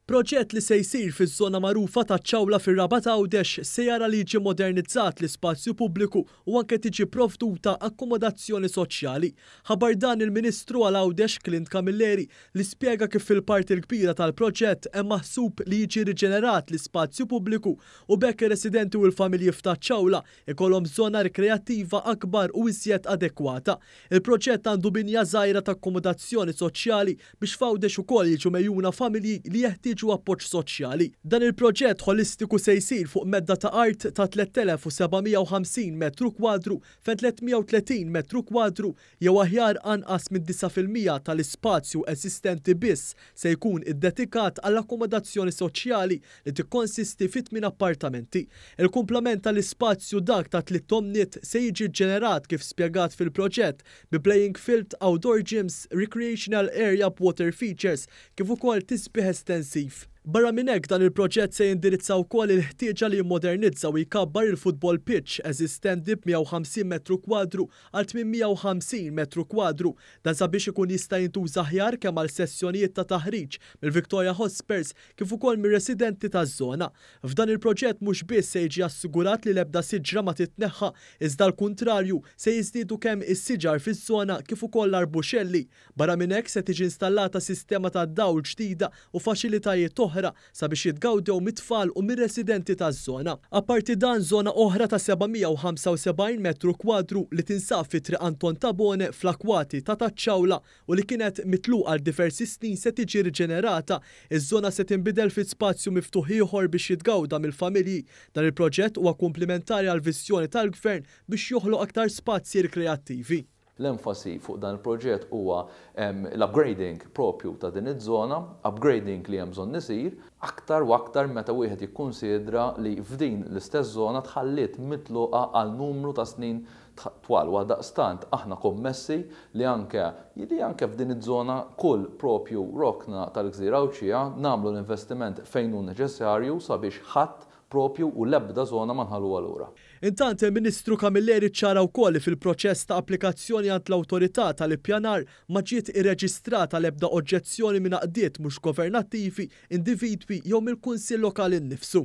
Proġett li se jsir fiż-żona magħrufa taċ-Ċawla fir-Rabat Għawdex se jara li jiġi modernizzat l-ispazju pubbliku u anke tiġi provduta akkomodazzjoni soċjali. Ħabbar dan il-Ministru għal Għawdex Clint Camilleri li spjega kif fil-parti l-kbira tal-proġett hemm maħsub li jiġi riġenerat l-ispazju pubbliku u b'hekk ir-residenti u l-familji f'Taċ-Ċawla ikollhom żona rikreattiva akbar u iżjed adekwata. Il-proġett għandu binja żgħira ta' akkomodazzjoni soċjali biex f'Għawdex ukoll jiġu megħjuna familji li jeħtieġu appoġġ soċjali. Dan il-proġett ħolistiku se jsir fuq medda ta' art ta' 3,750 metru kwadru fejn 330 metru kwadru jew aħjar anqas minn 9% tal-ispazju eżistenti biss se jkun iddedikat għall-akkomodazzjoni soċjali li tikkonsisti fi tmien appartamenti. Il-kumplament tal-ispazju dak ta' 3 tomniet se jiġi ġġenerat kif spjegat fil-proġett bi playing field, outdoor gyms, recreational area b'water features kif ukoll tisbiħ estensiv. Barra minn hekk, dan il-proġett se jindirizza wkoll il-ħtieġa li jimmodernizza u jkabbar il-football pitch eżistenti b'150 metru kwadru għal 850 metru kwadru, dan sabiex ikun jista' jintuża aħjar kemm għal sessjonijiet ta' taħriġ mill-Victoria Hotspurs kif ukoll mir-residenti taż-żona. F'dan il-proġett mhux biss se jiġi assigurat li l-ebda siġra ma titneħħa, iżda l-kuntrarju, se jiżdiedu kemm is-siġar fiż-żona kif ukoll l-arbuxelli. Barra minn hekk, se tiġi installata sistema ta' dawl ġdida u faċilitajiet oħra sabiex jitgawdew mit-tfal u mir-residenti taż-żona. Apparti dan, żona oħra ta' 775 metru kwadru li tinsab fi Triq Anton Tabone fl-akwati ta' Taċ-Ċawla u li kienet mitluqa għal diversi snin se tiġi riġenerata. Iż-żona se tinbidel fi spazju miftuħ ieħor biex jitgawda mill-familji. Dan il-proġett huwa komplementari għall-viżjoni tal-Gvern biex joħloq aktar spazji rikreattivi. L-enfasi fuq dan il-proġett huwa l-upgrading propju ta' din iż-żona, upgrading li hemm bżonn isir, aktar u aktar meta wieħed jikkunsidra li f'din l-istess żona tħalliet mitluqa għal numru ta' snin twal. U għaldaqstant aħna kommessi li anke f'din iż-żona, kull propju rokna tal-gżira Għawdxija, nagħmlu l-investiment fejn hu neċessarju sabiex ħadd propju u l-ebda żona ma nħalluha lura. Intant, il-Ministru Camilleri ċara wkoll li fil-proċess ta' applikazzjoni għand l-Awtorità tal-Ippjanar ma ġiet irreġistrata l-ebda oġġezzjoni minn għaqdiet mhux governattivi, individwi jew mill-Kunsill Lokali nnifsu.